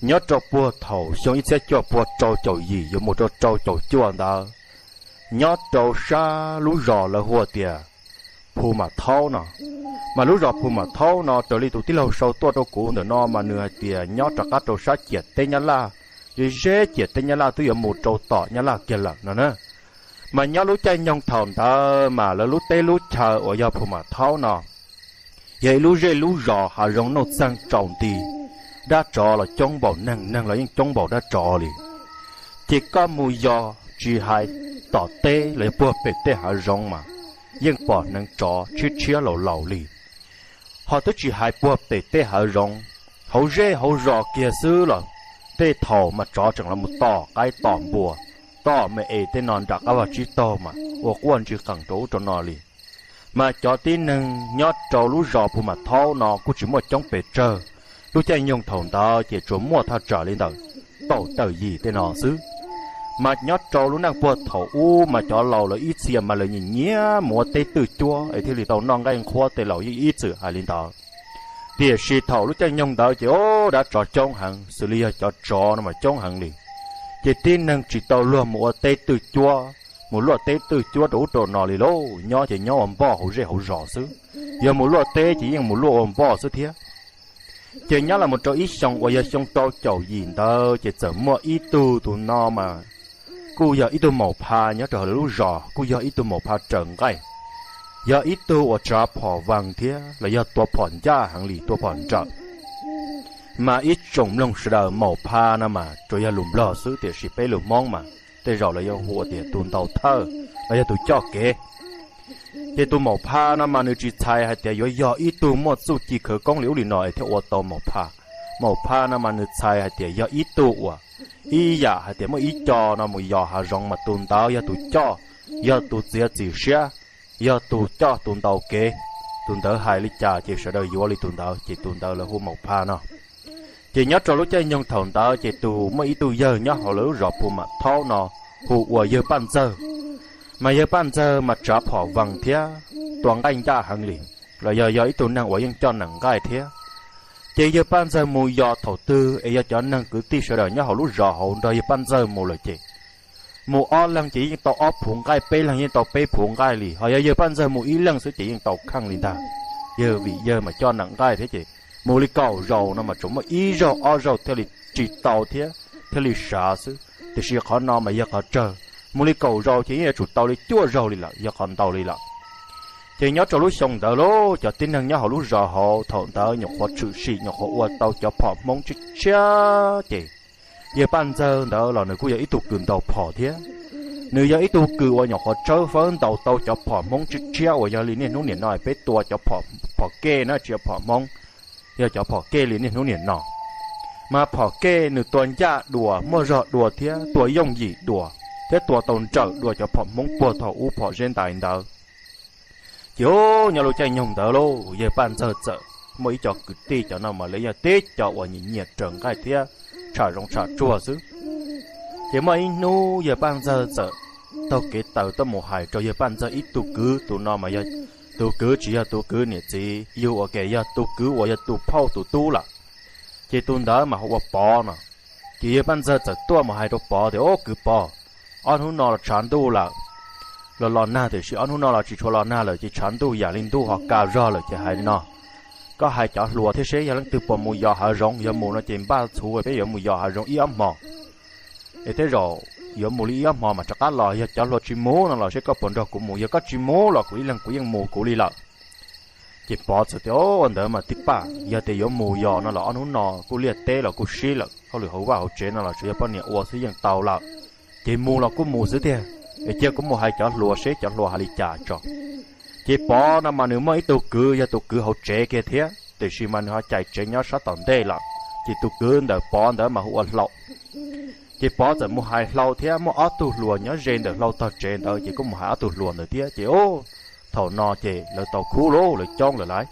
Nyob rau puag thaum xyoo ib txhiab cuaj puas rau caum yim yuav mus rau rau caum cuaj ntawd, nyob rau sab lub zos lawv hu tias Phu Mam Thaub no. Mas lub zos Phu Mam Thaub no raws li tus tij laug sau tuaj rau kuv ntawm no mas nws hais tias nyob rov qab rau sab ciam teb Nyab Laj, ze ze ciam teb Nyab Laj twb yuav mus rau tom Nyab Laj kiag lawm no na. Mas nyob lub caij nyoog thaum ntawd mas lawv lub teb lub chaw uas yog Phu Mam Thaub no yog ib lub zej lub zos hav zoov nuj txeeg tsaus nti, dab tsov los coob npaum neeg, neeg los yeej coob npaum dab tsov li. Ces koj mus yos tsis hais tom teb los yog puag pem tej hav zoov mas yeej pom hneev tsov tshiab tshiab laus laus li. Ho twb tsis hais puag pem tej hav zoov, hauv zej hauv zos kiag xwb los tej thaum mas tsov tseem los mus tom qaib tom npua, tom me es tej no nram qab vaj tsib taug mas ua quaj ntsis qees rau ub rau no li. Mas cov tib neeg nyob rau lub zos Phu Mam Thaub no kuj tsis muaj coob pes tsawg, lub caij nyoog thaum ntawd ces tsuas muaj thaj tsam li ntawm kaum tawm yim tej no xwb. Mas nyob rau lub neej puag thaum ub mas cov laus lawv ib txhia mas lawv nyiam nyiam mus ua teb twj cuab es thiaj li tau noj nqaij nqhuab, tej laus yeej ib txwm hais li ntawd. Tiam sis thaum lub caij nyoog ntawd ces o, dab tsov coob heev, xws li yog cov tsov no mas coob heev li. Ces tib neeg tsis tau luag mus ua teb twj cuab, mus luaj teb twj cuab rau ub rau no li lauj, nyob ces nyob ua npoj hauv zej hauv zos xwb. Yog mus luaj teb ces yeej mus luaj ua npoj xwb thiab. Ces nyob los mus rau ib xyoo uas yog xyoo rau caum yim ntawd ces txawm muaj ib tug, tus no mas kuj yog ib tug maum pha nyob rau hauv lawv lub zos, kuj yog ib tug maum pha raws nqaij, yog ib tug uas tsav phom vees thiab los yog tua phom ncaj heev li, tua phom nrawm. Mas ib tsoom mloog sawv daws, maum pha no mas tsuas yog lus Nplog xwb, tiam sis peb lus Hmoob mas tej zaum lawv yuav hu tias tus ntaus thawj los yog tus coj kev. Ces tus maum pha no mas nws tsis txhais hais tias yuav yog ib tug muaj txuj ci khawv koob li ub li no es thiaj ua tau maum pha. Maum pha no mas nws txhais hais tias yog ib tug uas ib yam hais tias muaj ib co no mus yos hav zoov mas tus ntawd yog tus coj, yog tus txiav txim siab, yog tus coj tus ntaus kev. Tus ntawd hais li cas ces sawv daws yuav li tus ntawd, ces tus ntawd lawv hu maum pha no. Ces nyob rau lub caij nyoog thaum ntawd ces tus muaj ib tug yawg nyob hauv lawv lub zos Phu Mam Thaub no hu ua yawg Paj Ntxawg. Mas yawg Paj Ntxawg mas tsav phom vees thiab tua nqaij ncaj heev li, los yog yog ib tug neeg uas yeej coj nees nqaij thiab. Ces yawg Paj Ntxawg mus yos thaum twg es yog cov neeg kwv tij sawv daws nyob hauv lub zos hauv nrog yawg Paj Ntxawg mus lawm ces mus ob leeg ces yeej tau ob phuv nqaij, peb leeg yeej tau peb phuv nqaij li. Ho yog yawg Paj Ntxawg mus ib leeg xwb ces yeej tau kheej li ntag. Yawg vim yawg mas coj nees nqaij thiab ces mus li kaum zaus no mas tsuas muaj ib zaug ob zaug thiaj li tsis tau thiab thiaj li sav xwb, tiam sis qhov no mas yog qhov tsawg. Mus li kaum zaus ces yeej yuav tsum tau li cuaj zaug li lawm, yog qhov ntau li lawm. Ces nyob rau lub xyoo ntawd lauj, cov tib neeg nyob hauv lub zos hauv thaum ntawd nyuam qhuav tshwm sim, nyuam qhuav ua tau cov phom Hmoob tshiab tshiab ces yawg Paj Ntxawg ntawd los nws kuj yog ib tug kws ntaus phom thiab. Nws yog ib tug kws uas nyuam qhuav tshawb fawb ntaus tau cov phom Hmoob tshiab tshiab uas yog li niaj hnub niam no peb tua cov phom kej na, tsis yog phom Hmoob, yog cov phom kej li niaj hnub niam no. Mas phom kej nws tua ncaj dua, muaj zog dua thiab tua yooj yim dua, thiab tua tau nrawm dua cov phom Hmoob puag thaum ub phom zeb ntais ntawd. Ces nyob lub caij nyoog ntawd lauj, yawg Paj Ntxawg txawm muaj ib co kwv tij, cov no mas lawv yog tib co uas nyiam nyiam raws nqaij thiab tsham zoov tsham tsuag xwb. Ces muaj ib hnub yawg Paj Ntxawg txawm taug kev taws tuaj mus hais rau yawg Paj Ntxawg ib tug kwv, tus no mas yog tus kwv tsis yog tus kwv niam txiv yug ua ke, yog tus kwv uas yog tus phauj tus tub lawm. Ces tus ntawd mas hu ua Pov no. Ces yawg Paj Ntxawg txawm tuaj mus hais rau Pov tias, Au kwv Pov, ob hnub no los tshav ntuj lawm, los los nag tiam sis ob hnub no los tsis tshua los nag lawm ces tshav ntuj yam li ntuj ho kaj zog lawm ces hais li no, koj hais cov hluas thiab seb yog leej twg puas mus yos hav zoov, yog mus no ces npaj txhuv peb yuav mus yos hav zoov ib ob hmos. Es tej zaum yuav mus li ib ob hmo mas rov qab los, yog cov hluas tsis mus no los seb koj puas nrog kuv mus, yog koj tsis mus los kuv ib leeg kuv yeej mus kuv li lawm. Ces Pov txawm tias, Ua ntawd mas tij Paj, yog tias yuav mus yos no los ob hnub no kuj liaj teb los kuj sib lawm, hauj lwm hauv vaj hauv tsev no los tsuas yog poj niam ua xwb yeej tau lawm. Ces mus los kuj mus xwb tiag, es cia kuv mus hais cov hluas seb cov hluas hais li cas tso. Ces Pov no mas nws muaj ib tug kwv yog tus kwv hauv tsev kiag thiab, tiam sis mas nws ho cais tsev nyob sab tom ntej lawm. Ces tus kwv ntawm Pov ntawd mas hu ua Hlau. Ces Pov txawm mus hais Hlau thiab, muaj ob tug hluas nyob ze ntawm Hlau tog tsev ntawd ces kuj mus hais ob tug hluas ntawd thiab. Ces thaum no ces lawv tau khub lauj, lawv coob lawm lauj.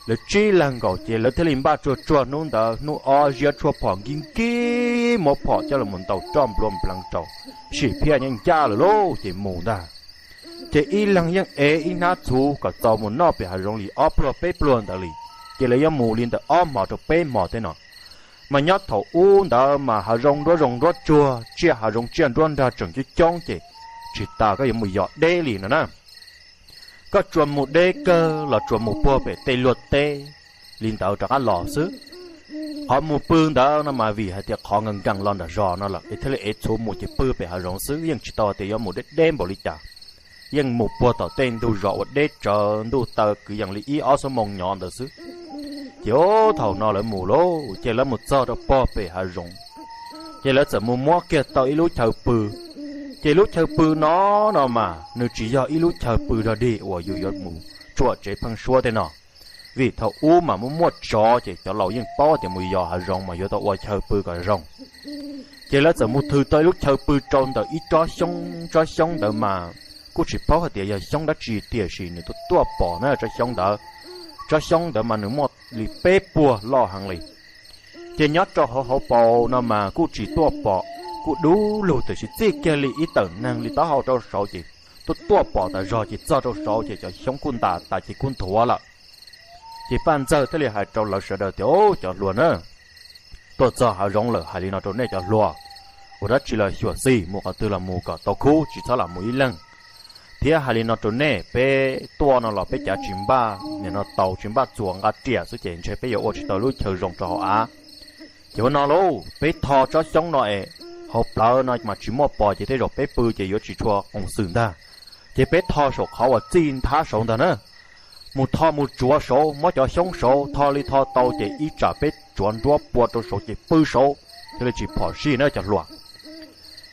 Lawv tsib leeg nkaus ces lawv thiaj li npaj tsuag tsuag hnub ntawd, hnub ob ziab tshuaj phom nkig nkig, muab phom coj los ntaus roj nplua npleev rau, sim phiaj nyob ncaj lawm lauj ces mus ntag. Ces ib leeg yeej ev ib hnab txhuv kom txaus mus noj pem hav zoov li ob pluag peb pluag ntawd li. Ces lawv yuav mus li ntawm ob hmos rau peb hmos tej no. Mas nyob thaum ub ntawd mas hav zoov nruab zoov nruab tsuag, tsiaj hav zoov tsiaj nruab nrag tseem coob coob ces tsis tas koj yuav mus yos deb li no na. Koj tsuas mus deb kawg los tsuas mus puag pem tej luag teb li ntawd rov qab los xwb. Qhov mus pw ntawd no mas vim hais tias qhov nkees nkees los nram zos no lawm es thiaj li ev txhuv mus ces pw pem hav zoov xwb, yeej tsis tau tias yuav mus deb deb npaum li cas. Yeej mus puag tom tej ntug zos uas deb tsawv, ntuj taw kwv yees li ib ob xuab moos nyov ntawd xwb. Ces thaum no lawv mus lauj, ces lawv mus txog rau puag pem hav zoov, ces lawv txawm mus muab kiag tau ib lub chaw pw. Ces lub chaw pw no, no mas nws tsis yog ib lub chaw pw rog dig uas yus yuav mus tsuam tsev pheeb suab tej no. Vim thaum ub mas muaj muaj tsov ces cov laus yeej paub tias mus yos hav zoov mas yuav tau ua chaw pw kom zoo. Ces lawv txawm mus thws tau ib lub chaw pw rau ntawm ib tsob xyoob, tsob xyoob ntawd mas kuj tsis paub hais tias yog xyoob dab tsi tiam sis nws tuaj tuaj pom na tsob xyoob ntawd. Tsob xyoob ntawd mas nws muaj li peb puag loj heev li. Ces nyob rau hauv hauv paus no mas kuj tsis tuaj pom, kuj dub lug tiam sis txij kiag li ib tawm neeg li taub hau rau saud ces tuaj tuaj pom tas zog ces txog rau saud ces cov xyoob kuj ntas tas ces kuj nthuav lawm. Ces Paj Ntxawg thiaj li hais rau lawv sawv daws tias, Au, cov hluas na, tuaj txog hav zoov lawm hais li no rau nej cov hluas, ua dab tsi los xyuam xim, mus qhov twg los mus kom tau khub, tsis txhob lam mus ib leeg. Thiab hais li no rau nej, peb tuaj no los peb cav tsis npaj, nim no taus tsis npaj txuas nqa riam xwb ces ntshe peb yuav ua tsis tau lub chaw zoo rau hauv av. Ces ua no lauj, peb tho tsob xyoob no es hauv plawv no mas tsis muaj pos ces tej zaum peb pw ces yuav tsis tshua qoos xwm ntag. Ces peb tho saum qhov uas txij nthab saud ntag na. Mus tho mus tsuav saud, muab cov xyoob saud tho li tho tau ces ib tsam peb tsuav nruab pua rau saud ces pw saud thiaj li tsis phom sij na cov hluas.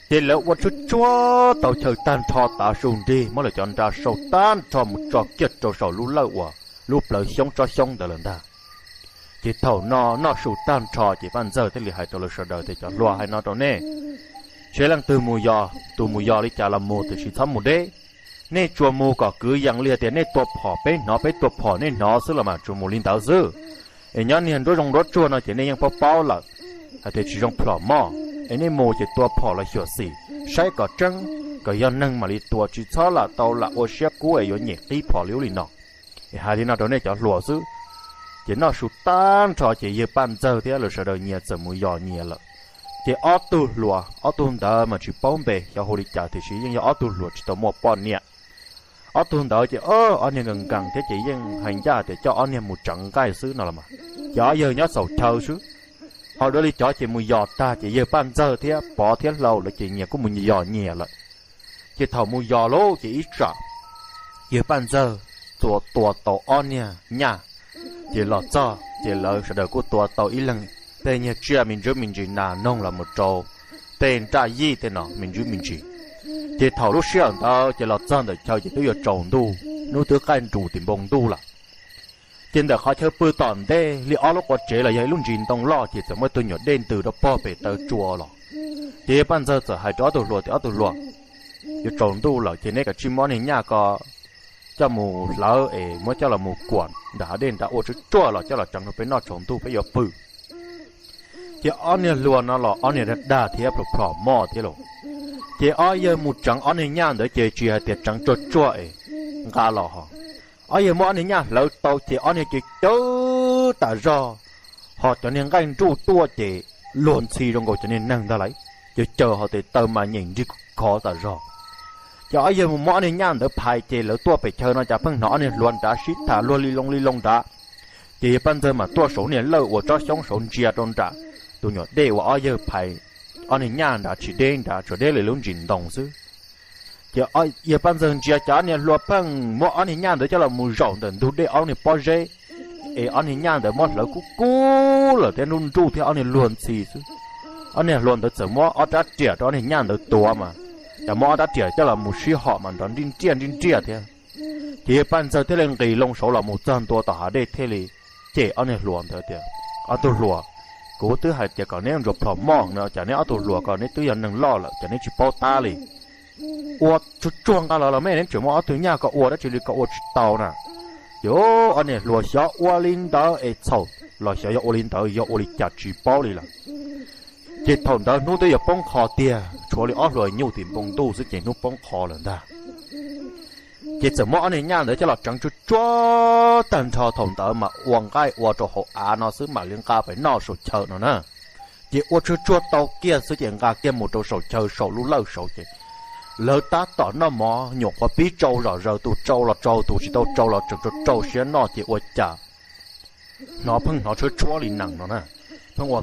Ces lawv ua tsuag tsuag tau chaw tag nrho tav su nrig, muab lawv cov nra sau tag nrho mus tso kiag rau saum lub lawj uas lub plawv xyoob tsob xyoob ntawd lawm ntag. Ces thaum no noj su tag nrho ces Paj Ntxawg thiaj li hais rau lawv sawv daws tias, Cov hluas, hais no rau nej, seb leej twg mus yos, tus mus yos li cas los mus tiam sis txhob mus deb. Nej tsuas mus kom kwv yees li hais tias nej tua phom peb hnov, peb tua phom nej hnov xwb los mas tsuas mus li ntawd xwb. Es nyob niag nruab zoov nruab tsuag no ces nej yeej paub paub lawm hais tias tsis zoo plhom moj, es nej mus ces tua phom los xyuam xim, saib kom tseeb, kom yog neeg mam li tua, tsis txhob lam tau lam ua siab kub es yuav nyem qib phom li ub li no. Es hais li no rau nej cov hluas xwb. Ces noj su tag nrho ces yawg Paj Ntxawg thiab lawv sawv daws nyias txawm mus yos nyias lawm. Ces ob tug hluas, ob tug ntawd mas tsis paub npe xyov hu li cas tiam sis yeej yog ob tug hluas tsis tau muaj poj niam. Ob tug ntawd ces ob niag nkees nkees thiab ces yeej hais ncaj tias coj ob niag mus tseev nqaij xwb no los mas, ces ob yawg nyob xaus chaw xwb. Ho dua li cov ces mus yos tag ces yawg Paj Ntxawg thiab Pov thiab Hlau lawv ces nyias kuj mus yos nyias lawm. Ces thaum mus yos lauj ces ib tsam yawg Paj Ntxawg txawm tua tau ob niag nyaj, ces los txog ces lawv sawv daws kuj tua tau ib leeg tej niag tsiaj me ntsis me ntsis nas noog los mus rau tej nraj yij tej no me ntsis me ntsis. Ces thaum lub sij hawm ntawd ces los txog ntawm chaw ces twb yuav tsaus ntuj, hnub twb qaij nrus tim npoo ntuj lawm. Ces ntawm qhov chaw pw tom ntej li ob lub quav tsev los yog ib lub ntsis ntoo loj ces txawm muaj tus nyuam dej ntws rau puag pem taw tsua los. Ces yawg Paj Ntxawg txawm hais rau ob tug hluas tias, Ob tug hluas, yuav tsaus ntuj lawm ces neb kav tsij muab ob niag nyaj ko coj mus hlawv es muab coj los mus kuam nram hav dej nrad ua tsuag tsuag los coj los tseev rau peb noj tsaus ntuj peb yuav pw. Ces ob niag hluas no los ob niag dag dag thiab plhom plhom moj thiab lauj. Ces ob yawg mus tseev ob niag nyaj ntawd ces tsis hais tias tseev tsuag tsuag es nqa los ho, ob yawg muab ob niag nyaj hlawv tau ces ob niag caws caws tas zog, ho cov niag nqaij nruj tuaj ces luag ntxhi zoo nkaus cov niag neeg ntag lauj. Caws caws ho tes taw mas nyeem nrig khov tas zog. Ces ob yawg mus muab ob niag nyaj ntawd phais ces lawv tuaj pem chaw no cas pheej hnov ob niag hluas nrad sib tham luag li loo li loo nrad. Ces yawg Paj Ntxawg mas tuaj saum niag lawj uas tsob xyoob saud ntsia rau nram tus nyuam dej uas ob yawg phais ob niag nyaj nrad tsis deb nrad, tsuas deb li lub ntsis ntoo xwb. Ces yawg Paj Ntxawg ntsia cas ob niag hluas pheej muab ob niag nyaj ntawd coj los mus zaum ntawm ntug dej ob niag pob zeb, es ob niag nyaj ntawd muab hlawv kub kub lawm thiab nruj nruj thiab ob niag luag ntxhi xwb. Ob niag hluas ntawd txawm muab ob rab riam rau ob niag nyaj ntawd tuav mas, cas muab ob rab riam coj los mus sib hom mas nrov nrij nriaj nrij nriaj thiab. Ces yawg Paj Ntxawg thiaj li nqis loo saud los mus txog ntua tom hav dej thiaj li cem ob niag hluas ntawd tias, Ob tug hluas, kuv twb hais tias kom neb ntsuas plhom moj no cas neb ob tug hluas ko neb twb yog neeg loj lawm cas neb tsis paub tab li. Ua tsuag tsuag nqa los los me neb tseem muab ob tug nyaj ko ua dab tsi li ko ua tsis tau na. Ces ob niag hluas xyov ua li ntawd es txhaum los xyov yog ua li ntawd yog ua li cas tsis paub li lawm. Ces thaum ntawd hnub twb yuav poob qho tiag, tshuav li ob hluas nyuj tim npoo ntuj xwb ces hnub poob qho lawm ntag. Ces txawm muab ob niag nyaj ntawd coj los tseev tsuag tsuag tag nrho, thaum ntawd mas ua nqaij ua rau hauv av no xwb mam li nqa pem noj saum chaw no na. Ces ua tsuag tsuag tau kiag xwb ces nqa kiag mus rau saum chaw saum lub lawj saud ces lawv tab tom noj mov nyuam qhuav pib tsau zom zaws, tus tsau los tsau, tus tsis tau tsau los tseem tsau tsau siab noj ces ua cas hnov pheej hnov tshuab tshuab li nees no na, pheej ua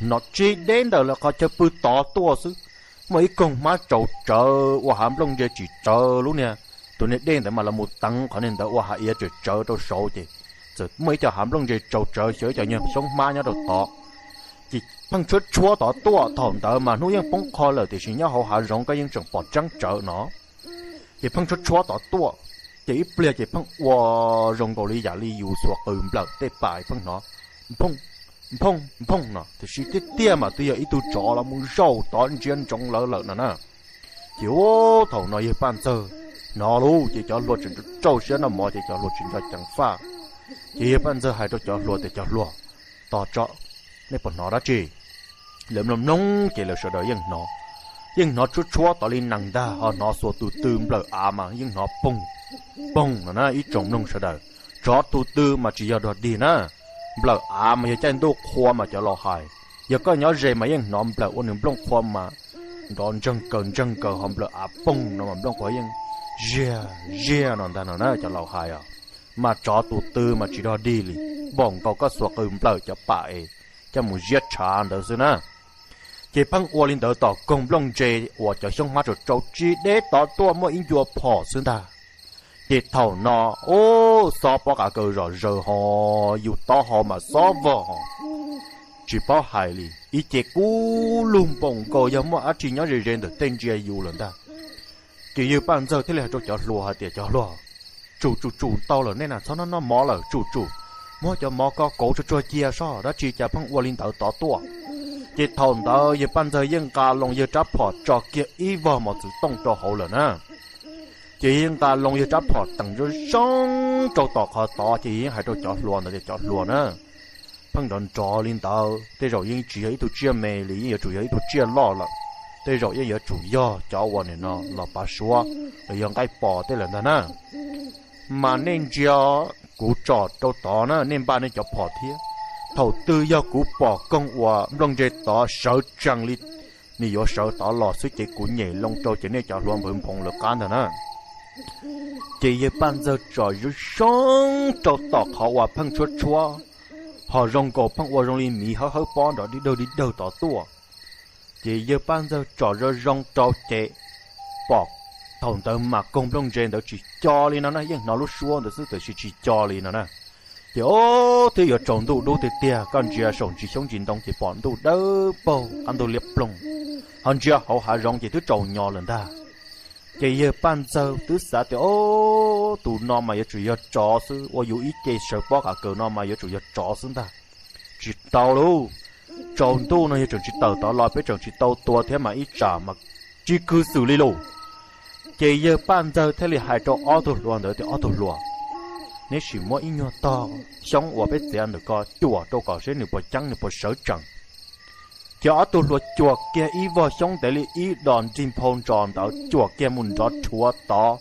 hnov tsis deb ntawm lawv qhov chaw pw tod tuaj xwb. Muaj ib koog hmab tsaus tsawv ua hav nplooj ntse tsis tsawv lub niag, tus niag dej ntawd mas los mus teev qhov niag ntawd ua hav iav tsawv tsawv rau saud ces txawm muaj ib co hav nplooj ntse tsaus tsawv xyov ib co nyuag xyoob hmab nyob rau tod. Ces pheej tshuab tshuab tod tuaj, thaum ntawd mas hnub yeej poob qho lawm tiam sis nyob hauv hav zoov koj yeej tseem pom tseeb tsawv no. Ces pheej tshuab tshuab tod tuaj, ces ib pliag ces pheej ua zoo nkaus li yam li yus xuas qws nplawm tej pam pheej hnov nphooj nphooj nphooj no, tiam sis tiag tiag mas twb yog ib tug tsov los mus zaum tod ntsia ntsoov lawv lawm no na. Ces ub, thaum no yawg Paj Ntxawg hnov lauj, ces cov hluas tseem rau siab noj mov ces cov hluas tsis nco ceev faj. Ces yawg Paj Ntxawg hais rau cov hluas tias, Cov hluas, tos tso, nej puas hnov dab tsi? Lawv mloog mloog ces lawv sawv daws yeej hnov, yeej hnov tshuab tshuab tod li nees ntag, ho hnov xuas tus tw nplawm av mas yeej hnov poog poog no na ib tsoom mloog sawv daws. Tsov tus tw mas tsis yog dog dig na, nplawm av mas yog caij ntuj qhua mas cov laus hais. Yog koj nyob ze mas yeej hnov nplawm ua nws nplooj qhua mas nrov ntseeg kaws ntseeg kaws, ho nplawm av poog no mas nplooj qhua yeej ziag ziag no ntag no na cov laus hais os. Mas tsov tus tw mas tsis dog dig li, npaum nkaus koj xuas qws nplawm cov pam es coj mus ziab tshav ntawd xwb na. Ces pheej ua li ntawd tom koog nplooj ntse uas cov xyoob hmab tsaus tsau tsis deb tod tuaj muaj ib ncua phom xwb ntag. Ces thaum no, ub, xob pob qa kaws zom zaws ho yus taub hau mas xob vog ho, tsis paub hais li, ib ce kub lug npaum nkaus yog muaj dab tsi nyob ze ze ntawm tej ntsia yus lawm ntag. Ces yawg Paj Ntxawg thiaj li hais rau cov hluas hais tias, Cov hluas, tsum tsum tsum, tau lawm, nej na txhob noj noj mov lawm, tsum tsum, muab cov mov ko kauv tsuag tsuag cia soj, dab tsi cas pheej ua li ntawd tod tuaj. Ces thaum ntawd yawg Paj Ntxawg yeej nqa loo yawg rab phom tso kiag ib vog mos txwv tooj rau hauv lawm na. Ces yeej nqa loo yawg rab phom teem zoo zoo rau tom qhov tod ces yeej hais rau cov hluas ntawd tias, Cov hluas na, pheej nrov nrov li ntawd tej zaum yeej tsis yog ib tug tsiaj me li, yeej yuav tsum yog ib tug tsiaj loj lawm. Tej zaum yeej yuav tsum yog cov uas nim no los pav suav los yog nqaij pos tej lawm ntag na. Mas nej ntsia, kuv tsom rau tod na, nej npaj nej cov phom thiab. Thaum twg yog kuv pom koog uas nplooj ntse tod sawv tsees li, nws yuav sawv tod los xwb ces kuv nyem loo rau ces nej cov hluas nphawv nphoov lawv qab ntag na. Ces yawg Paj Ntxawg tsom zoo zoo rau tom qhov uas pheej tshuab tshuab, ho zoo nkaus pheej ua zoo li miv hawb hawb pob nrov dig dawg dig dawg tod tuaj. Ces yawg Paj Ntxawg tsom zoo zoo rau ces pom thaum ntawd mas koog nplooj ntse ntawd tsis co li no na, yeej hnov lub suab ntawd xwb tiam sis tsis co li no na. Ces ob, twb yuav tsaus ntuj dub tiag tiag, koj ntsia saum ntsis xyoob ntsis ntoo ces pom ntuj dawb paug qab ntuj liab ploog, ho ntsia hauv hav zoov ces twb tsaus nyo lawm ntag. Ces yawg Paj Ntxawg twb xav tias, Ob, tus no mas yuav tsum yog tsov xwb, ua yus ib ce sawv pob qa kaws no mas yuav tsum yog tsov xwb ntag. Tsis tau lauj, tsaus ntuj no yog tseem tsis tawm tod los peb tseem tsis tau tua thiab mas ib tsam mas tsis khw xwm li lauj. Ces yawg Paj Ntxawg thiaj li hais rau ob tug hluas ntawd tias, Ob tug hluas, neb sim muab ib nyuag tog xyoob uas peb txiav ntawm ko cuam rau kom seb nws puas ceeb nws puas sawv tsees. Ces ob tug hluas cuam kiag ib vog xyoob ntev li ib dos nrig nphau ntsos ntawd cuam kiag mus nrov rhuav tod.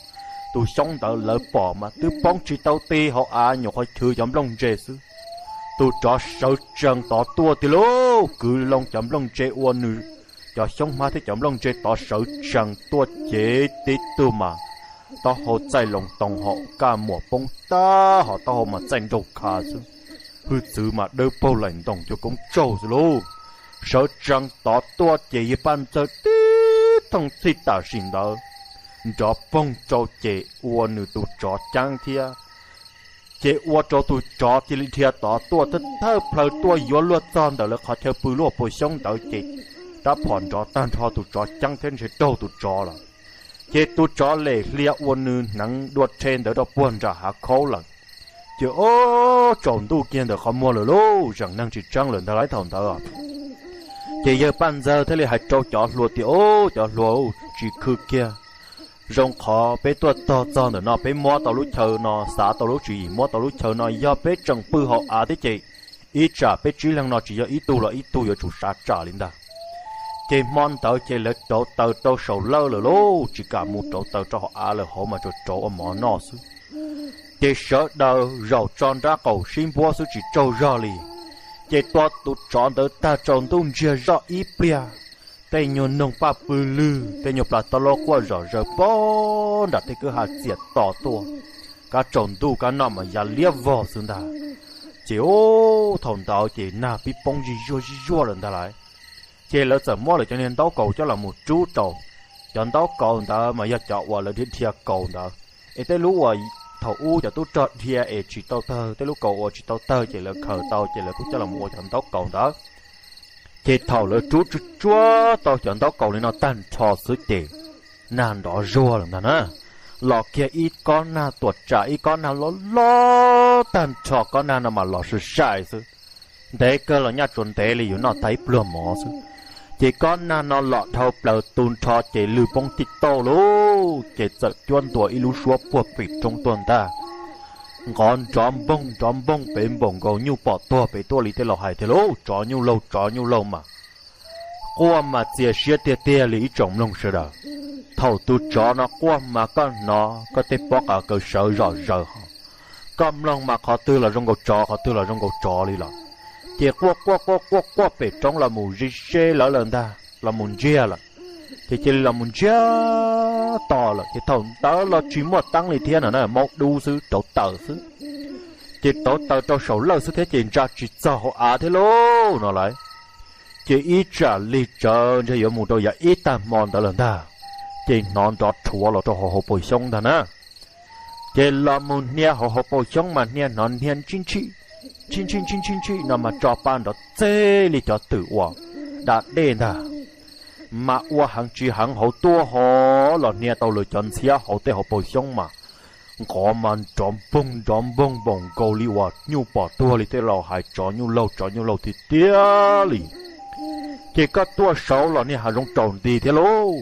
Tus xyoob ntawd lawv pom mas twb poob tsis tau ti hauv av, nyuam qhuav chwv cov nplooj ntse xwb. Tus tsov sawv tsees tod tuaj tiag lauj, kwv loo cov nplooj ntse ua nws, cov xyoob hmab thiab cov nplooj ntse tod sawv tsees tuaj ces tib tug mas taub hau txaij loo toos, hom kaj muam poob tag, ho taub hau mas txaij nraug kha xwb. Hwj txwv mas dawb paug laim ntoos cuag koob tsaug xwb lauj. Sawv tsees tod tuaj ces yawg Paj Ntxawg tib thooj txhij tam sim ntawd nrov poog rau ces ua nws tus tsov ceeb thiab. Ces ua rau tus tsov cia li dhia tod tuaj thawj thawj plaws tuaj yuav luag txog ntawm lawv qhov chaw pw luaj puas xyoob ntawd ces rab phom nrov tag nrho, tus tsov ceeb thiab ntshe raug tus tsov lawm. Ces tus tsov lem hlia ua nws hneev dua rhe ntawd rau puag nram hav khaub lawm. Ces ob, tsaus ntuj kiag ntawm qhov muag lawm lauj, zeem neeg tsis tseeb lawm ntag lauj thaum ntawd. Ces yawg Paj Ntxawg thiaj li hais rau cov hluas tias, Ob, cov hluas, tsis khw kiag. Zoo qhov peb tuaj tog txog ntawm no peb muab tau lub chaw no, xav tau lub tswv yim muab tau lub chaw no, yog peb tseem pw hauv av thiab ces ib tsam peb tsib leeg no tsis yog ib tug los ib tug yuav tsum sav tsam li ntag. Ces hmo ntawd ces lawv rauv taws rau saum lawj lawm lauj, tsis kam mus rauv taws rau hauv av lawm, hauv mas tsuas rauv ua mov noj xwb. Ces sawv daws zaum tso nrab qaum sib npuab xwb tsis tsaug zog li. Ces tua tus tsov ntawd tag tsaus ntuj ntsiag zoj ib pliag, tej nyuag noog paj pw lwg, tej nyuag plas tau loj quaj zom zaws pog nram tej kwj ha txias to tuaj, kab tsaus ntuj kab noj mas ya liab vog xwb ntag. Ces ub thaum ntawd ces nag pib poob zij zuag zij zuag lawm ntag lauj. Ces lawv txawm muab lawv cov niag ntaub kaus coj los mus rub rau. Cov ntaub kaus ntawd mas yog cov uas lawv dhia dhia kaus ntawd, es tej lub uas thaum ub cov tub rog dhia es tsis tau tawg, tej lub kaus uas tsis tau tawg ces lawv khaws tau ces lawv kuj coj los ua cov ntaub kaus ntawd. Ces thaum lawv rub tsuj tsuab tau cov ntaub kaus li no tag nrho xwb ces nag nrov zuag lawm ntag na. Los kiag ib kob nag tuam tsam ib kob nag loj loj tag nrho, kob nag no mas los sai sai xwb, ntev kawg los nyaj tsuas ntev li yuav noj tag ib pluag mov xwb. Ces kob nag no los dhau plaws tu nrho ces lwg poob tij tauj lauj, ces txawm cuab ntua ib lub suab puag pem roob tuaj ntag. Nqov nrov npoog nrov npoog pem npaum nkaus nyuj pom tuag pem tuaj li tej laus hais tiag lauj, tsov nyuj laug tsov nyuj laug mas. Quaj mas txias siab tiag tiag li ib tsoom mloog sawv daws. Thaum tus tsov no quaj mas koj hnov koj tej pob qa kaws sawv zom zaws ho, koj mloog mas qhov twg los zoo nkaus tsov qhov twg los zoo nkaus tsov li los. Ces quaj quaj quaj quaj quaj pem roob los mus ze ze lawv lawm ntag, los mus ntsiag lawm. Ces cia li los mus ntsiag to lawm ces thaum ntawd los tsis muaj teeb li thiab no na, maub dub xwb, rauv taws xwb. Ces rauv taws rau saum lawj xwb thiab ces ntsa tsis txog hauv av thiab lauj no lauj. Ces ib tsam lig tsawv ntshe yuav mus rau yav ib tag hmo ntawd lawm ntag, ces hnov nrov rhuav los rau hauv hauv paus xyoob ntag na. Ces los mus hnia hauv hauv paus xyoob mas hnia hnov hnia ntshib ntshib ntshib ntshib ntshib no mas tso pa nrov txeg li cov twm uas da dej ntag. Mas ua heev tsis heev hauv tuaj ho los hnia tau lawv cov ntxhiab hauv tej hauv paus xyoob mas nqov mas nrov npoog nrov npoog npaum nkaus li uas nyuj pom tuag li tej laus hais tsov nyuj laug tsov nyuj laug tiag tiag li. Ces koj tuaj saud los niag hav zoov tsaus nti thiab lauj,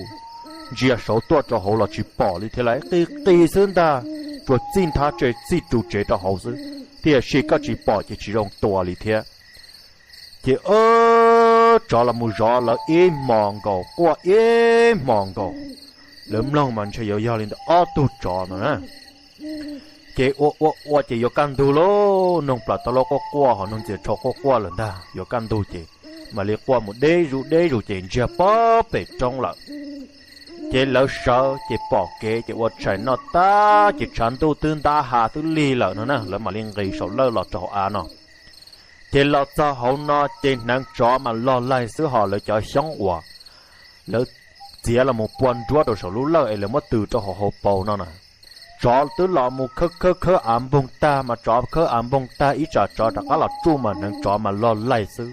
ntsia saud tuaj rau hauv los tsis pom li thiab lauj, qis qis xwb ntag, tsuas txij nthab tse txij ru tsev rau hauv xwb, tiam sis koj tsis pom ces tsis zoo tua li thiab. Ces tsov los mus zov lawv ib hmos nkaus quaj ib hmos nkaus, lawv mloog mas ntshe yuav yog li ntawm ob tug tsov no na. Ces ua ua ua ces yuav kaj ntug lauj, noog plas tau lauj quaj quaj ho noog ntxias rhau quaj quaj lawm ntag, yuav kaj ntug ces mam li quaj mus deb zus deb zus ces ntsiag pob pem roob lawm. Ces lawv sawv ces pom kev ces ua tshais noj tag ces tshav ntuj twb ntab ha twb lig lawm no na, lawv mam li nqis saum lawj los rau hauv av no. Ces los txog hauv no ces hneev tsov mas log laig xwb ho lawv cov xyoob uas lawv txiav los mus pua nruab rau saum lub lawj es lawv muab tws rau hauv hauv paus no na. Tsov twb los mus khawb khawb khawb av npoog tag mas tsov khawb av npoog tag ib tsam tsov rov qab los tsuj mas hneev tsov mas log laig xwb.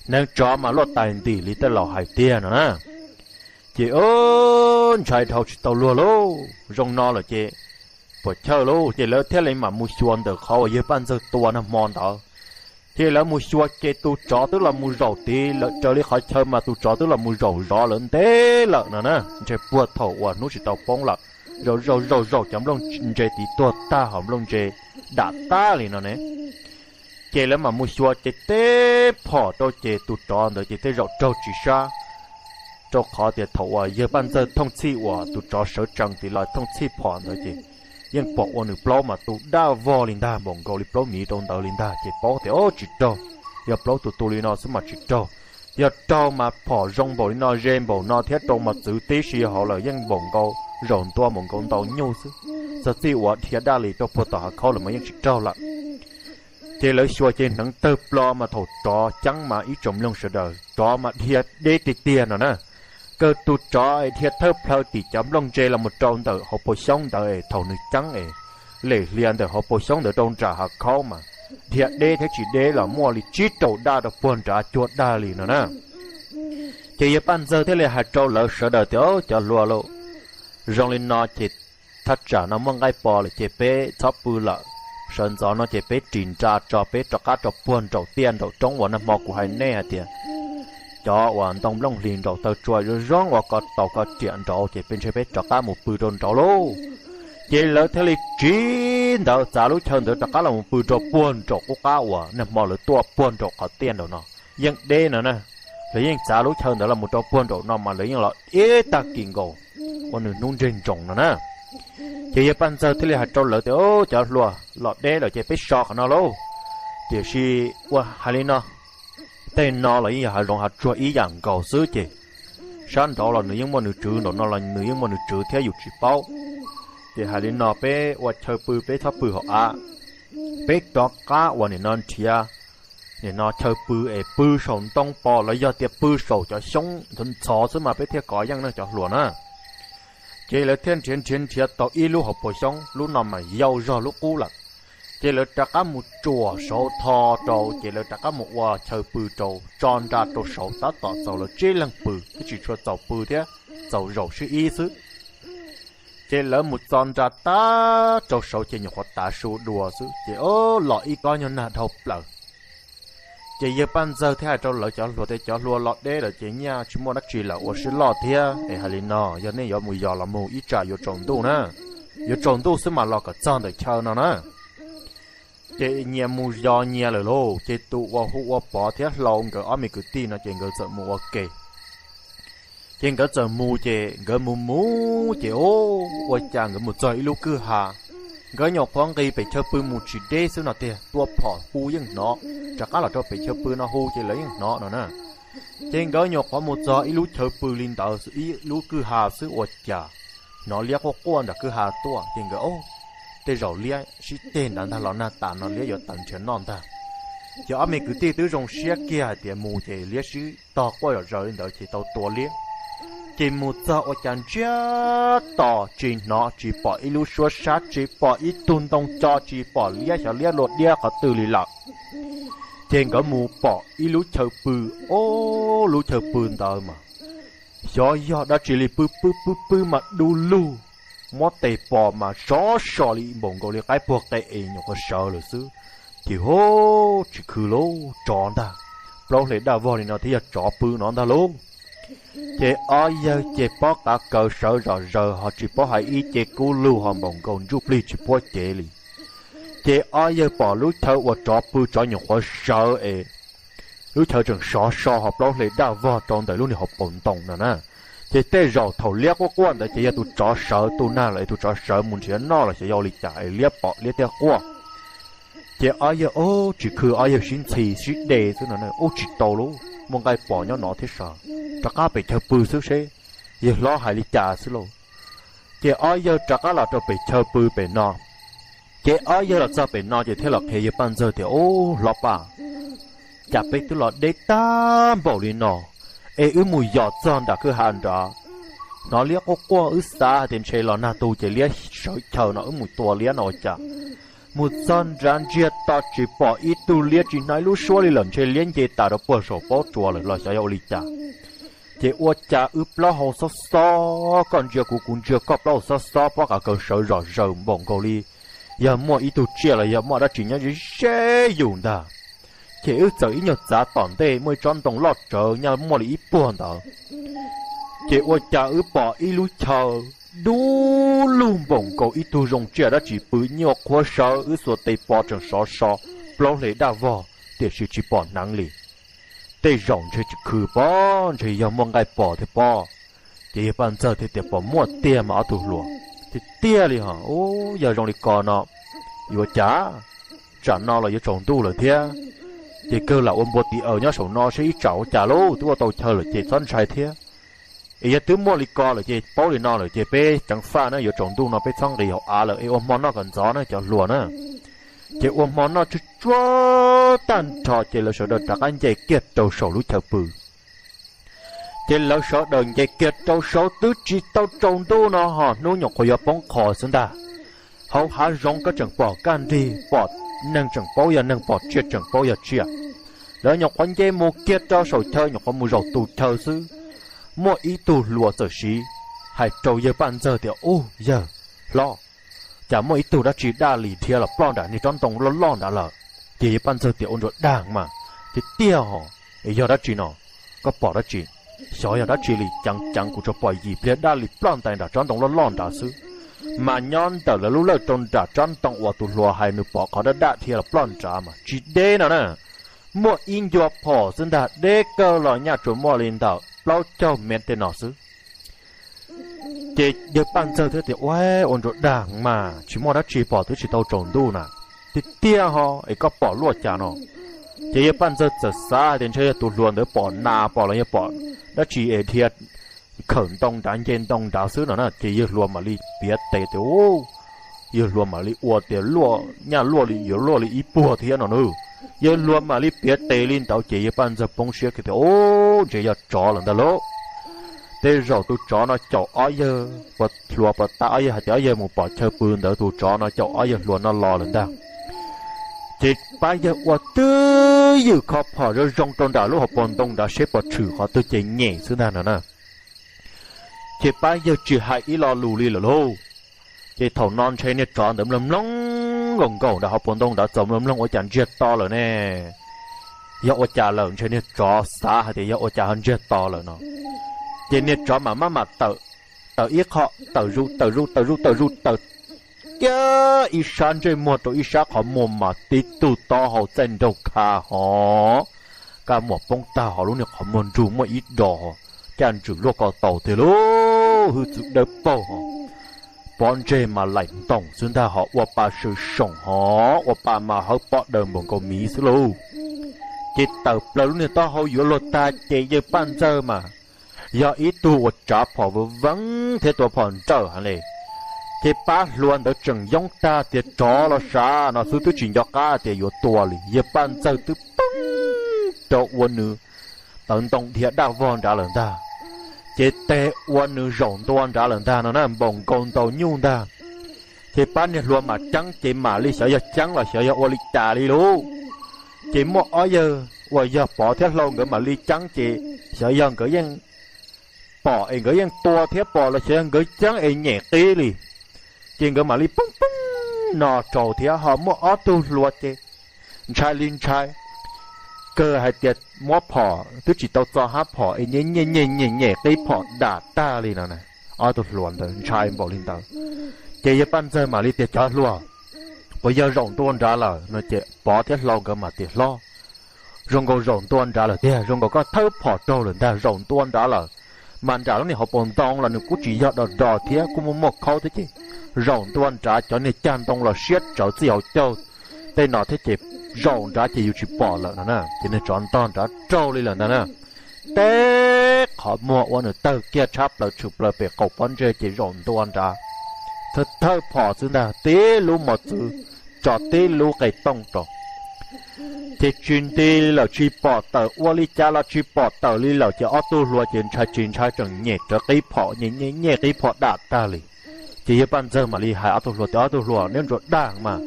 Hneev tsov mas luaj tais ntim li tej laus hais tiag no na. Ces ntshai dhau tsis tau luag lauj, zoo no lawm ces puas chawj lauj, ces lawv thiaj li mam mus xyuas ntawm qhov uas yawg Paj Ntxawg tua nag hmo ntawd. Ces lawv mus xyuas ces tus tsov twb los mus zaum tid lawm, raws li qhov chaw mas tus tsov twb los mus zaum zov lawv ntev lawm no na, ntshe puag thaum uas hnub tsis tau poob lawm, zaum zaum zaum zaum cov nplooj ntse tid tuag tag ho nplooj ntse dam tag li no ne. Ces lawv mam mus xyuas ces teb phom rau ces tus tsov ntawd ces tej zaum raug tsis sab, rau qhov tias thaum uas yawg Paj Ntxawg thooj txhij uas tus tsov sawv tsees tid los thooj txhij phom ntawd ces yeej pom ua nws plaub mas tu daj vog li ntag, npaum nkaus li plaub miv rau ntawd li ntag, ces paub tias o tsis raug, yog plaub tus tu li no xwb mas tsis raug. Yog raug mas phom zoo npaum li no ze npaum no thiab rau mas txwv tib si hauv lawm yeej npaum nkaus zaum ntua npaum nkaus ntau nyuj xwb. Txog txij uas dhia daj li rau puag tom hav khaub lawm mas yeej tsis raug lawm. Ces lawv xyuas ces hneev tawg plo mas thaum tsov ceeb mas ib tsoom mloog sawv daws, tsov mas dhia deb tiag tiag no na. Kawg tus tsov es dhia thawj plhaw tim cov nplooj ntse los mus rau ntawm hauv paus xyoob ntawd es thaum nws ceeb es lem hlias ntawm hauv paus xyoob ntawd rau nram hav khaub mas dhia deb thiab tsis deb los muaj li tsib rau daj rau puag nrad cuag daj li no na. Ces yawg Paj Ntxawg thiaj li hais rau lawv sawv daws tias, Cov hluas lauj, zoo li no ces thaj tsam no muaj nqaij pos lawm ces peb txhob pw lawm. Sawv ntxov no ces peb ris nra tso, peb rov qab rau puag nraum tiaj nraum roob uas nag hmo kuv hais nej hais tias cov uas ntoo nplooj hlis nraum taw tsua zoo zoo uas ko taus ko riam nraud ces peb ntshe peb rov qab mus pw rau nraud lauj. Ces lawv thiaj li tsiv ntawd txav lub chaw ntawd rov qab los mus pw rau puag nraum qub qab uas nag hmo lawv tuaj puag nraum qhov tiaj nraum no. Yeej deb no na, lawv yeej txav lub chaw ntawd los mus rau puag nraum no mas lawv yeej los ib tag kis nkaus ua nws hnub ntseg ntsoos no na. Ces yawg Paj Ntxawg thiaj li hais rau lawv tias, Cov hluas, los deb lawm ces peb so qhov no lauj. Tiam sis ua hais li no, Tej no los yeej yog hav zoov hav tsuag ib yam nkaus xwb ces sab nraud los nws yeej muaj nws tswv, nraum no los nws yeej muaj nws tswv thiab yus tsis paub. Ces hais li no, peb ua chaw pw peb txhob pw hauv av, peb rov qab uas nim no nrhiav nim no chaw pw es pw saum ntoo pos los yog tias pw saum cov xyoob ntxhov xwb mas peb thiaj kov yeej no cov hluas na. Ces lawv thiaj nrhiav nrhiav nrhiav tau ib lub hauv paus xyoob, lub no mas yau zog lub qub lawm. Ces lawv rov qab mus tsuam saud tho rau, ces lawv rov qab mus ua chaw pw rau tso nra rau saud, tab tom txaus lawv tsib leeg pw twb tsis tshua txaus pw thiab, txaus zaum sib ib xwb. Ces lawv mus txo nra tab rau saud ces nyuam qhuav tav su dua xwb ces o, los ib kob nyuag nag dhau plaws. Ces yawg Paj Ntxawg thiaj hais rau lawv cov hluas tias, cov hluas, los deb lawm ces nyaj tsis muaj dab tsi lawm, ua sib loj thiab es hais li no, yog nej yuav mus yos los mus, ib tsam yuav tsaus ntuj na, yuav tsaus ntuj xwb mas los kom txog ntawm chaw no na. Ces nyias mus yos nyias lawm lauj, ces tus uas hu ua Pov thiab Hlau nkawd ob me kwv tij no ces nkawd txawm mus ua ke. Ces nkawd txawm mus, ces nkawd mus mus ces o, ua cas nkawd mus txog ib lub kwj ha, nkawd nyuam qhuav nqis pem chaw pw mus tsis deb xwb no tiag, tua phom hu yeej hnov, rov qab los rau pem chaw pw no hu ces lawv yeej hnov no na. Ces nkawd nyuam qhuav mus txog ib lub chaw pw li ntawd, ib lub kwj ha xwb ua cas hnov liab quaj quaj nram kwj ha tuaj, ces nkawd o, tej zaum liab sib ceg nrad ntag los nag tas no liab yuav tawm nrhiav noj ntag. Ces ob me kwv tij twb zoo siab kiag hais tias mus ces liab sib tog quaj zom zaws li ntawd ces tau tua liab. Ces mus txog ua cas ntsiag to tsis hnov tsis pom ib lub suab sab, tsis pom ib tug ntoo co, tsis pom liab, xyov liab luag diab qhov twg li lawm. Ces nkawd mus pom ib lub chaw pw, o, lub chaw pw ntawd mas xyov yog dab tsi li, pw pw pw pw mas du lug, muab tes pom mas sov so li npaum nkaus li qaib puag qe es nyuam qhuav sawv lawm xwb. Ces ho tsis khw lauj, tsov ntag, plaub hle daj vog li no thiab yog tsov pw no ntag lauj. Ces ob yawg ces pob qav kaws sawv zom zaws ho tsis paub hais ib ce kub lug ho npaum nkaus ntsuj plig tsis puab cev li. Ces ob yawg pom lub chaw uas tsov pw, tsov nyuam qhuav sawv es lub chaw tseem sov so ho plaub hle daj vog rau ntawm lub niag hauv paus ntoo no na. Ces tej zaum thaum liab quaj quaj ntawd ces yog tus tsov sawv tu nag lawm es tus tsov sawv mus nrhiav noj los xyov yog ua li cas es liab pom liab thiaj quaj. Ces ob yawg ub tsis khw, ob yawg sib ntxhi sib de xwb no, ub tsis tau lauj, muaj nqaij pos nyob no thiab sav, rov qab pem chaw pw xwb seb yawg hlob hais li cas xwb lauj. Ces ob yawg rov qab los rau pem chaw pw pem no. Ces ob yawg los txog pem no ces thiaj los qhia yawg Paj Ntxawg tias, ub hlob Paj, cas peb twb los deb tag npaum li no es wb mus yos txog nram kwj ha nrad, hnov liab quaj quaj, wb xav hais tias ntshe los nag tu ces liab sawv chaw no wb mus tua liab no ua cas mus txog nrad ntsiag to tsis pom ib tug liab, tsis hnov ib lub suab li lawm, ntshe liab nce tas rau puag saum pob tsuas lawm los xyov yog ua li cas. Ces ua cas wb plaub hau xob xob, koj ntsia kuv kuv ntsia koj, plaub hau xob xob, pob qav kaws sawv zom zaws npaum nkaus li yog muaj ib tug tsiaj los yog muaj dab tsi nyob ze ze yus ntag. Ces wb txawm ib nyuag txav tom ntej muaj ib tsob ntoo loj tsawv nyob muaj li ib puag ntawd. Ces ua cas wb pom ib lub chaw dub lug npaum nkaus ib tug zoo tsiaj dab tsi pw nyuam qhuav sawv, wb xuas tes pos tseem sov so plaub hle daj vog tiam sis tsis pom hneev li. Tej zaum ntshe tsis khw pob, ntshe yog muaj nqaij pos thiab pob. Ces yawg Paj Ntxawg thiaj tias, puas muaj tiag mas ob tug hluas? Tiag tiag li hos, ub yog zoo li ko no yuav cas, tsam no los yuav tsaus ntuj lawm thiab. Ces kawg lam ua npua tiv aws nyob saum no seb ib tsam ua cas lauj, twb ua tau chaw lawm ces txhob ntshai thiab. Es yog twb muaj li ko lawm ces paub li no lawm ces peb ceev faj na, yuav tsaus ntuj no peb txhob nqis hauv av lawm es ua hmo noj kom ntxov na cov hluas na. Ces ua hmo noj tsuag tsuag tag nrho ces lawv sawv daws rov qab nce kiag rau saum lub chaw pw. Ces lawv sawv daws nce kiag rau saud twb tsis tau tsaus ntuj no ho hnub nyuam qhuav yuav poob qho xwb ntag. Hauv hav zoov koj tseem pom kaj nrig, pom neeg tseem paub yog neeg, pom tsiaj tseem paub yog tsiaj. Lawv nyuam qhuav nce mus kiag rau saum chaw, nyuam qhuav mus zaum tus chaw xwb, muaj ib tug hluas txawm siv hais rau yawg Paj Ntxawg tias, ub yawg hlob, cas muaj ib tug dab tsi daj li dhia los ploj nram niag tsob ntoo loj loj nrad lawm. Ces yawg Paj Ntxawg tias, ua nrua dag mas, tiag tiag hos, es yog dab tsi no? Koj pom dab tsi? Xyov yog dab tsi li, ceev ceev kuv tsuas pom yim pliag daj li ploj ntais nram tsob ntoo loj loj nrad xwb. Mas nyob ntawm lawv lub lawj rau nram tsob ntoo uas tus hluas hais nws pom qhov daj daj dhia los ploj nrad mas tsis deb no na, muaj ib ncua phom xwb ntag, deb kawg los nyaj tsuas muaj li ntawm plaub caug mev tej no xwb. Ces yawg Paj Ntxawg thiaj tias, ua, ua nrua dag mas, tsis muaj dab tsi, pom twb tsis tau tsaus ntuj na. Tiag tiag ho, es koj pom luaj cas no? Ces yawg Paj Ntxawg txawm xav hais tias ntshe yog tus hluas ntawd pom nas pom los yog pom dab tsi es dhia khawm ntoo nrad nce ntoo nrad xwb no na. Ces yawg hluas mam li piav tes tias, yawg hluas mam li ua tias luaj nyaj luaj li yuav luaj li ib puag thiab no na. Yawg hluas mam li piav tes li ntawd ces yawg Paj Ntxawg poob siab tias, ub, ntshe yog tsov lawm ntag lauj. Tej zaum tus tsov no caum ob yawg hluas puas tas, ob yawg hais tias ob yawg mus pom chaw pw ntawd, tus tsov no caum ob yawg hluas no los lawm ntag. Ces pab yawg ua twj ywm kho phom zoo zoo rau nram lub hauv paus ntoo nrad seb puas tshwm qhov twg ces nyem xwb ntag no na. Ces pab yawg tsis hais ib lo lus li lawm lauj. Ces thaum no ntshe niag tsov ntawd mloog mloog nkaus nkaus nram hauv paus ntoo nrad txaus mloog mloog ua cas ntsiag to lawm ne. Yog ua cas lawm, ntshe niag tsov xav hais tias yog ua cas ho ntsiag to lawm no. Ces niag tsov mam maj mam tawm, tawm ib qho, tawm zus tawm zus tawm zus tawm zus tawm kiag ib sab ntsej muag rau ib sab qhov muag mas tib tug taub hau txaij nraug kha hov, kab muam poob tag hov, lub niag qhov muag nrug muaj ib do, caj ntswm luaj ko taus tiag lauj, hwj txwv dawb paug hov. Pob ntseg mas laim ntoos xwb ntag hov, ua pa sw soom hov, ua pa mas hawb pob daws npaum nkaus miv xwb lauj. Ces tawm plaws lub niag taub hau yuav luag tag ces yawg Paj Ntxawg mas yog ib tug uas tsav phom veev veev thiab tua phom nrawm heev li. Ces pab hluas ntawd tseem yoob tag tias tsov los sav no xwb twb tsis nco qab tias yuav tua li, yawg Paj Ntxawg twb poob rau ua nws tawv ntoo dhia daj vog nrad lawm ntag. Ces tes ua nws zaum ntua nrad lawm ntag no na, npaum nkaus ntaus nyuj ntag. Ces pab niag hluas mam ceeb ces mam li xyov yog ceeb los xyov yog ua li cas li lauj. Ces muaj ob yawg uas yog Pov thiab Hlau nkawd mam li ceeb ces xyov yog nkawd yeej pom es nkawd yeej tua thiab pom los xyov yog nkawd ceeb es nyem qib li. Ces nkawd mam li poob poob no rau thiab ho muaj ob tug hluas ces ntshai li ntshai, kawg hais tias muab phom twb tsis tau txo hab phom es nyem nyem nyem nyem nyem qib phom dam tag li no. Ob tug hluas ntawd ntshai npaum li ntawd. Ces yawg Paj Ntxawg mam li tias cov hluas, puas yog zaum ntua nrad lawm no ces Pov thiab Hlau nkawd mam tias hlob, zoo nkaus zaum ntua nrad lawm tiag, zoo nkaus koj thawb phom raug lawm ntag, zaum ntua nrad lawm. Mas nram lub niag hauv paus ntoo los nws kuj tsis yog do do thiab, kuj muaj muaj khaub thiab ces zaum ntua nrad cov niag cag ntoo los siab tsawv txij hauv caug tej no thiab ces zaum nrad ces yus tsis pom lawm no na. Ces niag tsov ntog nrad raug li lawm ntag na. Teb qhov muag ua nws tawg kiag tshab plaws tshwm plaws pem qaum pob ntseg ces zaum ntua nrad, thawb thawb phom xwb ntag, tib lub mos txwv tso tib lub qe tooj rau. Ces tsis nti li lawm, tsis pom tawm, ua li cas los tsis pom tawm li lawm ces ob tug hluas ces ntshai tsis ntshai tseem nyem rawv qib phom, nyem nyem nyem qib phom dam tag li. Ces yawg Paj Ntxawg mam li hais ob tug hluas tias ob tug hluas, neb ntsuas dag mas,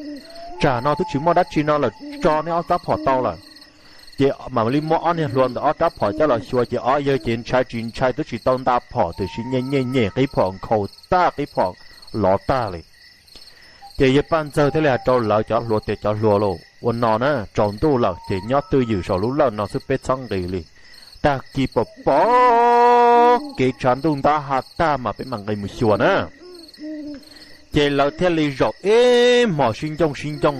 tsam no twb tsis muaj dab tsi no lawm, tso neb ob rab phom tau lawm. Ces mam li muab ob niag hluas ntawd ob rab phom coj los xyuas ces ob yawg ces ntshai tsis ntshai twb tsis tau nta phom tiam sis nyem nyem nyem qib phom nkhaus tag qib phom lov tag li. Ces yawg Paj Ntxawg thiaj li hais rau lawv cov hluas tias cov hluas lauj, ua no na, tsaus ntuj lawm ces nyob twj ywm saum lub lawj no xwb peb txhob nqis li. Tag kis pom pom kev tshav ntuj ntab ha tag mas peb mam nqis mus xyuas na. Ces lawv thiaj li zaum ib hmos sib ncooj sib ncooj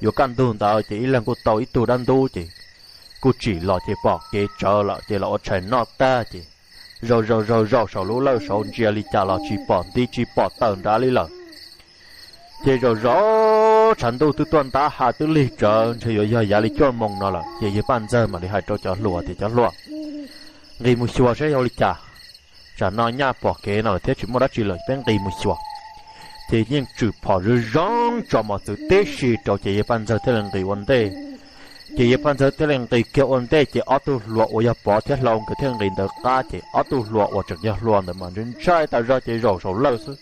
yuav kaj ntug ntawd ces ib leeg kuj tau ib tug dab ntub ces kuj tsim los ces pom kev tsawv lawm ces los ua tshais noj tag ces zaum zaum zaum zaum saum lub lawj saud ntsia li cas los tsis pom nti tsis pom tawm nrad li lawm. Ces zaum zaum tshav ntuj twb tuaj ntab ha twb lig tsawv ntshe yuav yog yav li cuaj moos no lawm ces yawg Paj Ntxawg mam li hais rau cov hluas tias cov hluas, nqis mus xyuas saib yog li cas. Tsam no nyaj pom kev no lawm thiab tsis muaj dab tsi lawm peb nqis mus xyuas. Ces yeej tshwm phom zoo zoo tso mos txwv tib si rau ces yawg Paj Ntxawg thiaj li nqis ua ntej. Ces yawg Paj Ntxawg thiaj li nqis kiag ua ntej ces ob tug hluas uas yog Pov thiab Hlau nkawd thiaj nqis ntawd qab ces ob tug hluas uas tseem yog hluas ntawd mas ntshai tas zog ces zaum saum lawj xwb.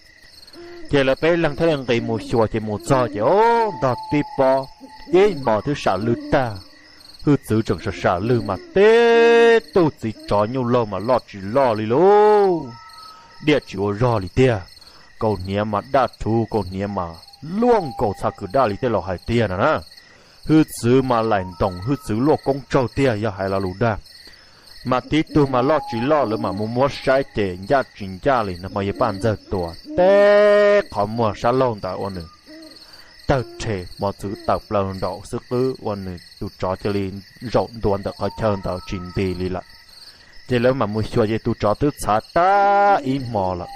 Ces lawv peb leeg thiaj li nqis mus xyuas ces mus txog ces o, ntog tib pob, ib hmos twb sam lwj tag. Hwj txwv tseem sam sam lwj mas teb tug txiv tsov nyuj laug mas loj tsis loj li lauj, diaj tsis ua zog li tiag. Kaus hniav mas daj rhuv, kaus hniav mas luaj nkaus txha kws daj li tej laus hais tiag no na. Hwj txwv mas laim ntoos, hwj txwv luaj koob tsaug tiag yog hais lo lus dag. Mas tib tug mas loj tsis loj, lawv mam mus muab saib ces ncaj tsis ncaj li no. Hmo yawg Paj Ntxawg tua teb qhov muag sab laug ntawd ua nws tawg rhe, mos txwv tawm plaws nraum xwb qwb ua nws tus tsov cia li zaum ntua ntawm qhov chaw ntawd tsis nti li lawm. Ces lawv mam mus xyuas ces tus tsov twb txhav tag ib hmo lawm.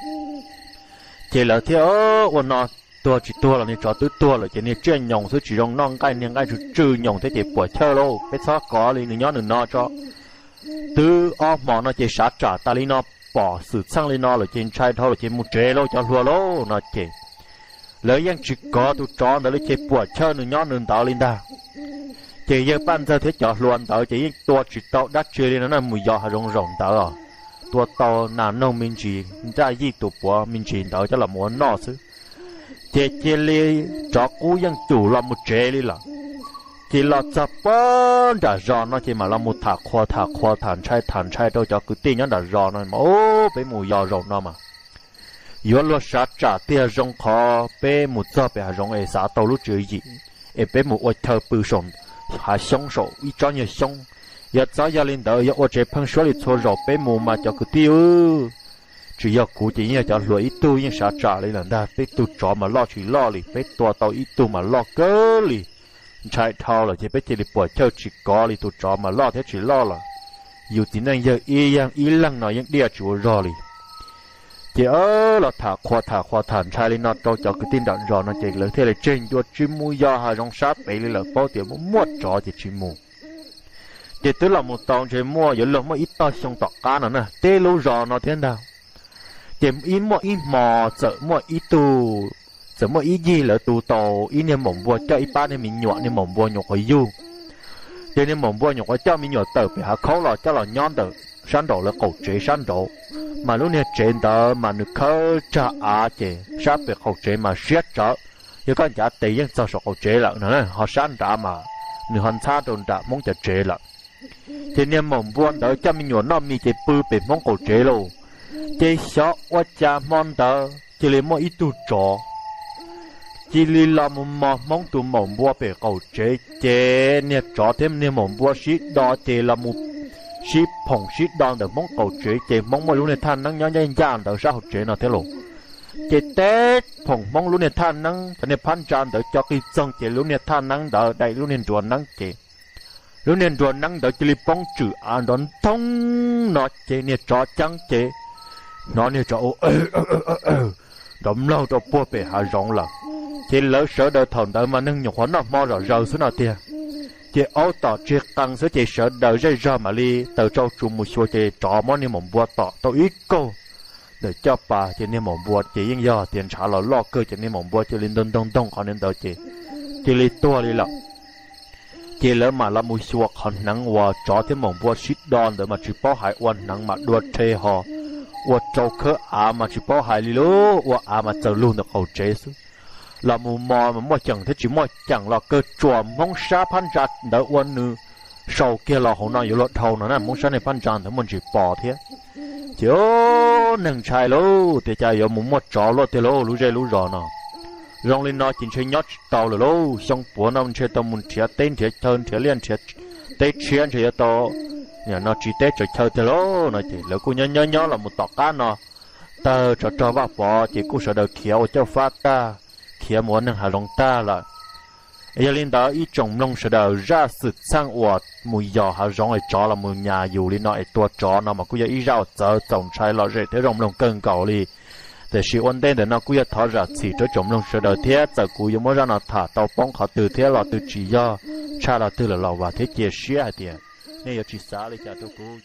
Ces lawv thiaj ua no, tuag tsis tuag los niag tsov twb tuag lawm ces niag tsiaj nyoos xwb tsis zoo noj nqaij, niag nqaij tsw tsw nyoos thiab ces puam chawj lauj, peb txhob kov li, nws nyob nws no tso. Twb ob hmo no ces sav tsam tas li no, pom xwm txheej li no lawm ces ntshai dhau lawm ces mus tsev lauj cov hluas lauj no ces lawv yeej tsis kov tus tsov ntawd li ces puam chawj nws nyob nws ntawd li ntag. Ces yawg Paj Ntxawg thiab cov hluas ntawd ces yeej tua tsis tau dab tsi li no na, mus yos hav zoov zaum ntawd os, tua tau nas noog me ntsis, nraj yij tus puav me ntsis ntawd coj los mus ua noj xwb. Ces cia li tsov qub yeej cum los mus tsev li lawm. Ces los txog pab nram zos no ces mam los mus tham qhua tham qhua tham ntshai tham ntshai rau cov kwv tij nyob nram zos no mas, Ub, peb mus yos zaum no mas yuav luag sav tsam tiag, zoo qhov peb mus txog pem hav zoov es xav tau lub tswv yim es peb mus ua chaw pw saum hav xyoob saum ib tsob nyuag xyoob. Yog txhob yog li ntawd yuav ua tsev pheeb suab li txhua zaus, peb mus mas cov kwv tij, tsis yog kuv ces yeej yog cov hluas ib tug yeej sav tsam li lawm ntag. Peb tus tsov mas loj tsis loj li, peb tua tau ib tug mas loj kawg li. Ntshai dhau lawm ces peb cia li puam chawj tsis kov li, tus tsov mas loj thiab tsis loj lawm, yus txiv neej yawg ib leeg no yeej diaj tsis ua zog li. Ces los tham qhua tham qhua tham ntshai li no rau cov kwv tij nram zos no ces lawv thiaj li tseg ncua tsis mus yos hav zoov sab pem li lawm, paub tias muaj muaj tsov ces tsis mus. Ces twb los mus tau ntshe muaj yuav luag muaj ib tog xyoo tom qab no na, teb lub zos no thiab ntag. Ces ib muaj ib hmo txawm muaj ib tug, txawm muaj ib yig lawv tu tau ib niag maum npua coj ib pab niag me nyuam, niag maum npua nyuam qhuav yug. Ces niag maum npua nyuam qhuav coj me nyuam tawm pem hav khaub los coj los nyob ntawm sab nraum lawv qaum tsev sab nraud, mas lub niag tsev ntawd mas nws khawb tsag av ces sab pem qaum tsev mas siab tsawv, yog koj ncav tes yeej txog saum qaum tsev lawm no, ho sab nrad mas nws ho ntxhab rau nram Hmoob cov tsev lawm. Ces niag maum npua ntawd coj me nyuam noj mis ces pw pem Hmoob qaum tsev lauj. Ces xyov ua cas hmo ntawd cia li muaj ib tug tsov cia li los mus mos Hmoob tus maum npua pem qaum tsev, ces niag tsov thiab niag maum npua sib do ces los mus sib phoom sib do ntawm Hmoob qaum tsev, ces Hmoob muaj lub niag thaj neeb nyob ncaj ncaj ntawd sab hauv tsev no thiab lauj. Ces teb phoom Hmoob lub niag thaj neeb, cov niag phab ntsa ntawd co qis txoog ces lub niag thaj neeb ntawd daim lub niag nruas neeb ces lub niag nruas neeb ntawd cia li poob tswm av nrov nthoog no ces niag tsov ceeb ces hnov niag tsov ua nrov mlaug rau puag pem hav zoov lawm. Ces lawv sawv daws thaum ntawd mas neeg nyuam qhuav noj hmo zom zaws xwb no tiag. Ces aub tom tsig qees xwb ces sawv daws zej zog mam li taws tsau tsuas mus xyuas ces tsov muab niag maum npua tom tau ib kaug ntawm caj pas ces niag maum npua ces yeej yog tias ntshav los loj kawg ces niag maum npua cia li ntog ntog ntog qhov ntawd ces cia li tuag li lawm. Ces lawv mam los mus xyuas qhov hneev uas tsov thiab maum npua sib do ntawd mas tsis paub hais, ua hneev mas dua rhe ho ua rau khawb av mas tsis paub hais li lauj, ua av mas txawm lug ntawm qaum tsev xwb. Los mus mos mas muaj ceem thiab tsis muaj ceem los kawg, tsuas Hmoob sab phab ntsa ntawd ua nws sau kiag los hauv no yuav luag dhau no na, Hmoob sab niag phab ntsa ntawd muaj ntsis pos thiab. Ces neeg ntshai lauj, tias cas yuav mus muaj tsov luaj tiag lauj, lub zej lub zos no. Zoo li no ces ntshe nyob tsis tau lawm lauj, xyoo puav no ntshe tau mus nrhiav teb nrhiav chaw nrhiav liaj nrhiav teb tshiab ntshe yuav tau no tsiv teb tsaws chaw tiag lauj no ces lawv kuj nyob nyob nyob los mus tom qab no tawg tsov rog Vaj Pov ces kuj sawv daws khiav ua caj fab tag, khiav mus ua neeg hav zoov tag lawm. Yog li ntawd ib tsoom mloog sawv daws, zaj xwm txheej uas mus yos hav zoov es tsov los mus nyas yus li no es tua tsov no mas kuj yog ib zaj uas txawv txaus ntshai lom zem thiab zoo mloog kawg nkaus li. Tiam sis ua ntej ntawm no kuj yog thov zam txim rau tsoom mloog sawv daws thiab, txawm kuv yuav muab zaj no tham tau poob qhov twg thiab los twg tsis yog tshaj los twg lawm los vam thiab cia siab hais tias nej yuav tsis xav li cas rau kuv.